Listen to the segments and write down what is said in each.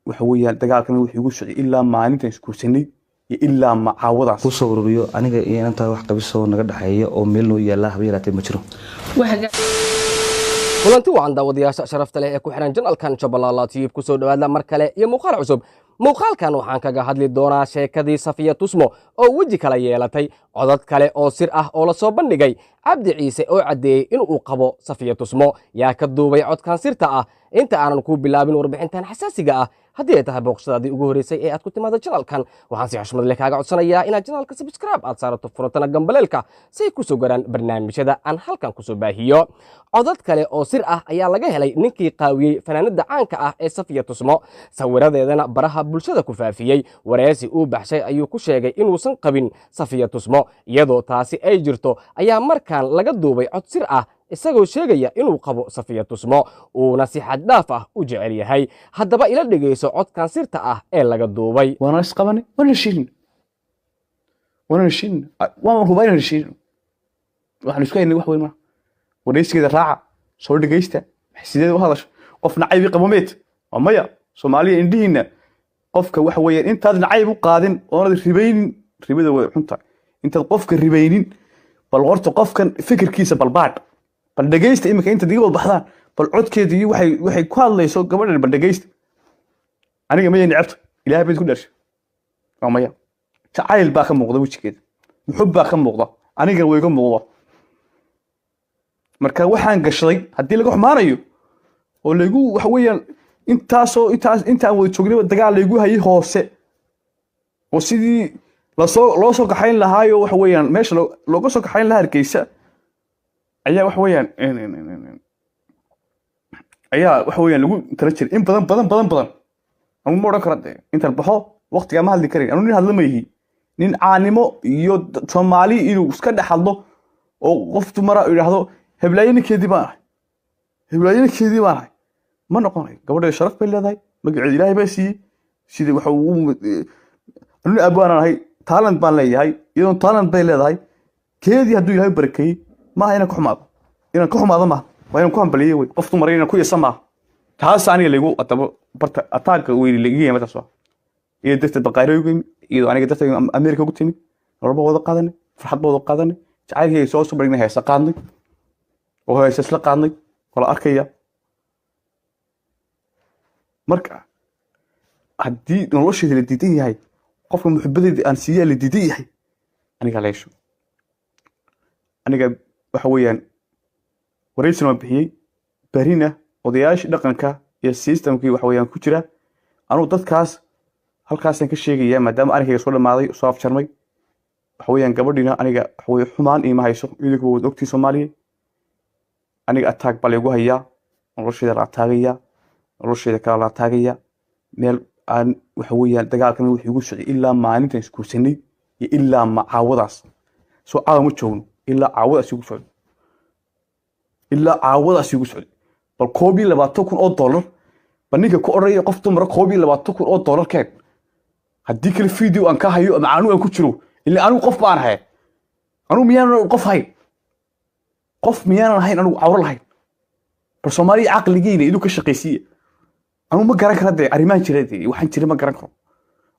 Waxa weeyaan dagaalkan wuxuu igu socday ilaa maalintan isguursanay iyo ilaa macaawadaas. Kusoo ururiyo aniga iyo inantaa wax qabisoo naga dhexeeya oo meel noo yaalla haba yaraatee ma jiro. Kulanti wacan daawadayaasha sharafta leh ee ku xihan janalkan Jabalaala Tube, kusoo dhowaada mar kale iyo muuqaal cusub. Muuqaalkan waxaan kaga hadli doonaa sheekadii Safiya Tusmo oo weji kala yeelatay, codad kale oo sir ah oo la soo bandhigay, Cabdi Ciise oo caddeeyey inuu qabo Safiya Tusmo. Yaa ka duubay codkan sirta ah? Inta aanan ku bilaabin warbixintan xasaasiga ah, haddii ay tahay booqshadaadii ugu horreysay ee aad ku timaado janalkan, waxaan si xushmad leh kaaga codsanayaa inaad janalka subscribe aad saarato, furatana gambaleelka si ay kusoo garaan barnaamijyada aan halkan kusoo baahiyo. Codad kale oo sir ah ayaa laga helay ninkii qaawiyey fanaanada caanka ah ee Safiya Tusmo, sawiradeedana baraha bulshada ku faafiyey. Wareesi uu baxshay ayuu ku sheegay inuusan qabin Safiya Tusmo. Iyadoo taasi ay jirto ayaa markaan laga duubay cod sir ah isagoo sheegaya inuu qabo Safiya Tusmo, uuna si xad dhaaf ah u jecel yahay. Haddaba ila dhegayso codkan sirta ah ee laga duubay. Waana isqabanay, waana heshiinin, waana heshiinin, waan hubaa inaan heshiinin. Waxaan isku haynay wax weyn maaha. Wareysigeeda raaca, soo dhegaysta sideed u hadasho. Qof nacaybi qabo meed waa maya. Soomaaliya, indhihiina qofka waxa weeyaan intaad nacayb u qaadin oonad ribaynin, ribada way xunta, intaad qofka ribaynin bal horta qofkan fikirkiisa balbaadh, bal dhegaysta. Iminka intaad iga wada baxdaan, bal codkeeda iyo waxay ku hadlayso gabadhan bal dhegaysta. Aniga maya necabta? Ilaahay bayd ku dharshay, waa maya. Jacayl baa ka muuqda wejigeeda, muxub baa ka muuqda, aniga way iga muuqda. Marka waxaan gashaday haddii laga xumaanayo oo laygu waxa weeyaan intaasoo intaas intaan wada joognayba dagaal laygu hayay hoose oo sidii lasoo loo soo kaxayn lahaayo, waxa weeyaan meesha looga soo kaxayn lahaa Hargeysa ayaa waxa weeyaan ayaa waxa weeyaan lagu tala jiray in badan badan badan badan. Anigu ma odhan karo dee intaan baxo waqtigaa ma hadli karin. Anu nin hadla ma yihi, nin caanimo iyo Soomaali inuu iska dhex hadlo oo qof dumara yidhaahdo "Heblaayo ninkeedii baan ahay, heblaayo ninkeedii baan ahay" ma noqonayo. Gabadheeda sharaf bay leedahay, magaceeda Ilaahay baa siiyey. Sida waxa uu anu abwaanaan ahay, talent baan leeyahay, iyadoon talent bay leedahay. Keedii hadduu Ilaahay barakeeyey, maaha inaan ka xumaado. Inaan ka xumaado maaha, waa inaan ku hambaliyey wey. Qof dumara inaan ku yasa maaha. Taas aniga laygu adabo barta ataagga weyni laiga yimid taas waa iyo darteed baqaaro ugu yimid, iyadoo aniga darteed Amerika ugu timid. Nolol baa wada qaadanay, farxad baa wada qaadanay, jacaylkayga soo bandhignay, heesa qaadnay oo heesa isla qaadnay oo la arkaya. Marka haddii nolosheeda la diidan yahay, qofka muxubadeeda aan siiyaa la diidan yahay, aniga leesho aniga waxa weeyaan wareysina waan bixiyey. Berina odayaashii dhaqanka iyo systemkii waxa weeyaan ku jira, anugu dadkaas halkaasaan ka sheegayaa, maadaama arrinkayga soo dhamaaday, soo afjarmay. Waxa weeyaan gabadhiina aniga waxa weye xumaan iima hayso, idinku waad ogtiin Soomaaliya. Aniga attack baa laygu hayaa, nolosheeda la ataagayaa, nolosheeda kale la ataagayaa. Meel aan waxa weeyaan dagaalkan wuxuu igu socday ilaa maalintan isguursanay iyo ilaa macaawadaas. Soo caawa ma joogno, ilaa caawadaas igu socday, ilaa caawadaas igu socday. Bal $21,000 bal ninka ku odhanaya qof dumara $21,000 keen, haddii kale video aan ka hayo ama anigu aan ku jiro. Ilaa anigu qof baan ahay, anigu miyaanan qof hayn? Qof miyaanan ahayn anigu cawro lahayn? Bal Soomaaliya, caqligiina iduu ka shaqaysiiya. Anigu ma garan kara dee arrimahan jira, dee waxaan jira ma garan karo.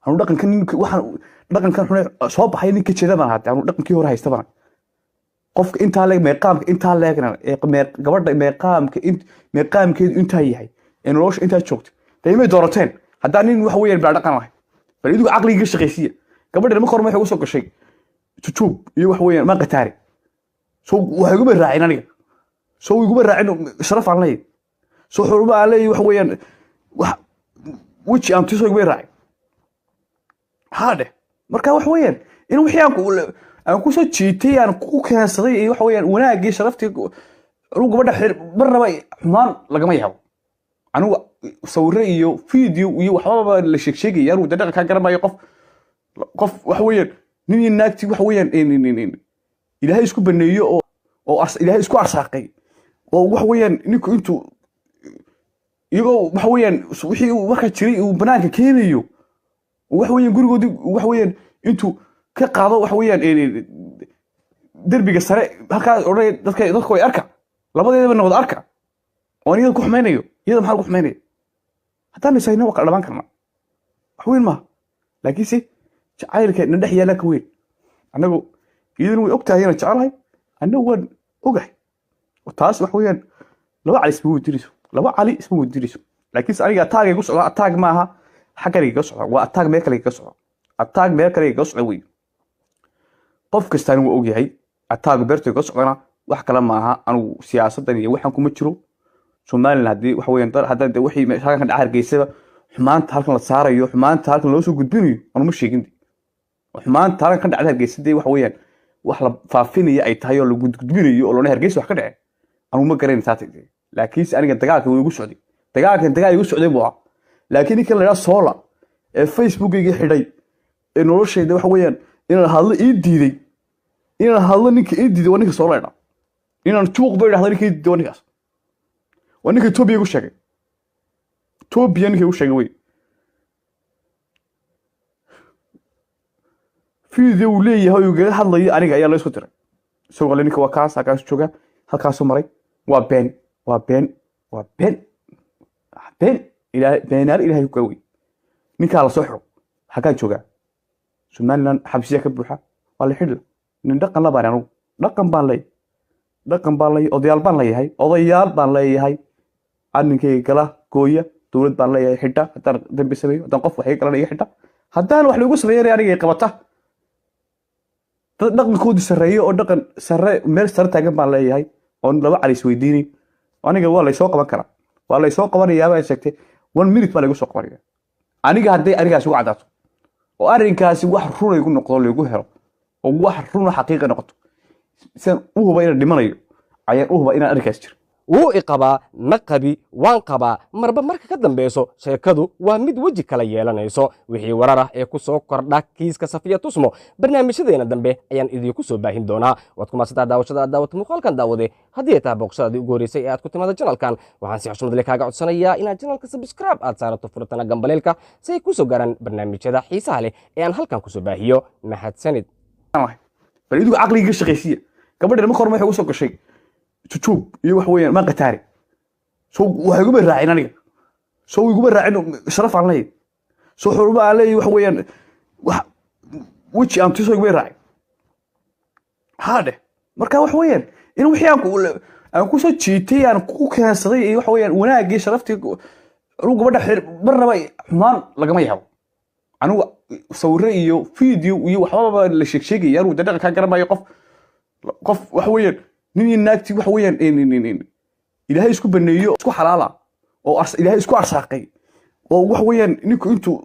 Anigu dhaqankan ninka waxaan dhaqankan xune soo baxay ninka jeeda baan ahaa. Anigu dhaqankii hore haysta baan. Qofka intaa leeg, meeqaamka intaa leegna ee gabadha meeqaamka meeqaamkeedu intaa yahay ee nolosha intaa joogta, dee imay doorateen haddaan nin waxa weeyaan bilaa dhaqan lahay. Bal idigu caqliga ka shaqaysiiya. Gabadhan marka hore waxay ugu soo gashay jujuub iyo waxa weeyaan maan qataare, so waxay iguma raacin aniga, so iguma raacin. Sharaf aan leeyahay, so xurmo aan leeyahay, waxa weeyaan wax weji aan tuso iguma raacin. Haa dheh. Marka waxa weeyaan in wixii aan kusoo jiitay, aan ku keensaday iyo waxa weeyaan wanaaggii, sharaftii, anigu gabadha xir marnaba xumaan lagama yaabo. Anigu sawirro iyo video iyo waxbaba la sheeg sheegaya, anigu dee dhaqankaa garanayo. Qof waxa weeyaan nin iyo naagtii waxa weeyaan Ilaahay isku baneeyo oo Ilaahay isku arsaaqay oo waxa weeyaan ninku intuu iyagoo waxa weeyaan wixii uu markaa jiray uu banaanka keenayo, waxa weeyaan gurigoodii waxa weeyaan intuu ka qaado waxa weeyaan derbiga sare halkaa odhanaya dadka way arka, labadeedaba na wada arka, oo aan iyada ku xumaynayo. Iyada maxaa lagu xumaynaya? Haddaan isayno waa kala dhamaan karnaa, wax weyn maaha. Laakiinse jacaylka na dhex yaala ka weyn. Annagu iyaduna way og tahay inaan jecelahay, annagu waan ogahay. Taas wax weeyaan, laba cali isma weydiinayso, laba cali isma weydiinayso. Laakiinse aniga attack igu socda, attack maaha xaggan igaga socda, waa attack meel kale igaga socda, attack meel kale igaga socda wey. Qof kastaana waa ogyahay attack beerta igaga socdana wax kale maaha. Anigu siyaasaddan iyo waxaan kuma jiro. Somaliland haddii waxa weeyaan haddaan de wixii halkan ka dhaca Hargeysaba, xumaanta halkan la saarayo, xumaanta halkan loo soo gudbinayo, anu ma sheegin. Xumaanta halkan ka dhacda Hargeysa dee waxa weeyaan wax la faafinaya ay tahay oo la gudgudbinayo oo loona Hargeysa wax ka dhacay, anu ma garanayn taata. Laakiinse aniga dagaalka wuu igu socday, dagaalkan dagaal igu socday buu ahaa. Laakiin ninkan la idhaha Sola ee Facebookayga xidhay ee noloshayda waxa weeyaan inaan hadlo ii diiday, inaan hadlo ninka ii diiday waa ninka Sola idhaa, inaan juuq ba idhahda ninka ii diiday waa ninkaas, waa ninka Etoobiya igu sheegay, Etoobiya ninka igu sheegay wey. Video uu leeyahay oo igaga hadlayo aniga ayaa loo soo diray, isagoo le ninka waa kaas, halkaas jooga, halkaasuu maray. Waa been, waa been, waa been, waa been. Ilaahay beenaal Ilaahay ku gaawey. Ninkaa la soo xiro, xaggaa joogaa? Somaliland xabsiya ka buuxa, waa la xidhi. Nin dhaqan la baan anugu, dhaqan baan leeyahay, dhaqan baan leeyahay, odayaal baan leeyahay, odayaal baan leeyahay. Arrinkayga gala gooya, dowlad baan leeyahay xidha haddaan dambi sameeyo, haddaan qof wax iga galan iga xidha, haddaan wax lagu sameeyana aniga i qabata. Dad dhaqankoodii sarreeyo oo dhaqan sarre meel sare taagan baan leeyahay oon laba cali isweydiinin. Aniga waa laysoo qaban karaa, waa laysoo qabanayaa baan sheegtay, one minute baa laygu soo qabanaya aniga hadday arrinkaasi ugu caddaato oo arrinkaasi wax runa igu noqdo, laygu helo oo wax runa xaqiiqa noqoto. Sidaan u huba inaan dhimanayo ayaan u huba inaan arrinkaas jiro. Wuu i qabaa, ma qabi, waan qabaa. Marba marka ka dambeyso sheekadu waa mid weji kala yeelanayso. Wixii warar ah ee ku soo kordha kiiska Safiya Tusmo barnaamijyadeena dambe ayaan idinku soo baahin doonaa. Waad ku maasantaa daawashada aad daawata muuqaalkan. Daawade, haddii ay tahay booqashadaadii ugu horreysay ee aad ku timaada janalkan, waxaan si xushmad leh kaaga codsanayaa inaad janalka subscribe aad saarato, furatana gambaleelka si ay kusoo gaaraan barnaamijyada xiisaha leh ee aan halkan kusoo baahiyo. Mahadsanid. Bal idigu caqliga ka shaqaysiya. Gabadhan marka hore waxay ugu soo gashay jujuub iyo wax weeyaan maan qataari, so waxay iguma raacin aniga, so iguma raacin. Sharaf aan leeyahay, so xurmo aan leeyahay, wax weeyaan wax weji aan tuso iguma raacin. Haa dheh. Marka wax weeyaan in wixii aan ku soo jiitay, aan ku keensaday iyo wax weeyaan wanaaggii sharaftii anigu gabadha xir marnaba xumaan lagama yaabo. Anigu sawirro iyo video iyo waxbaba la sheeg sheegaya, anigu dee dhaqankaa garan maayo. Qof waxa weeyaan nin iyo naagtii waxa weeyaan Ilaahay isku baneeyo, isku xalaala oo Ilaahay isku arsaaqay oo waxa weeyaan ninku intuu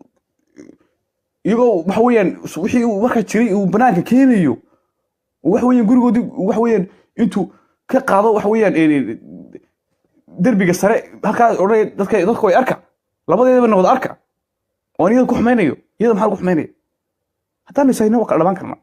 iyagoo waxa weeyaan wixii uu markaa jiray uu banaanka keenayo, waxa weeyaan gurigoodii waxa weeyaan intuu ka qaado waxa weeyaan derbiga sare halkaas odhanaya dadka way arka, labadeedaba na wada arka, oo aan iyada ku xumaynayo. Iyada maxaa lagu xumaynaya? Haddaan isayno waa kala dhamaan karnaa.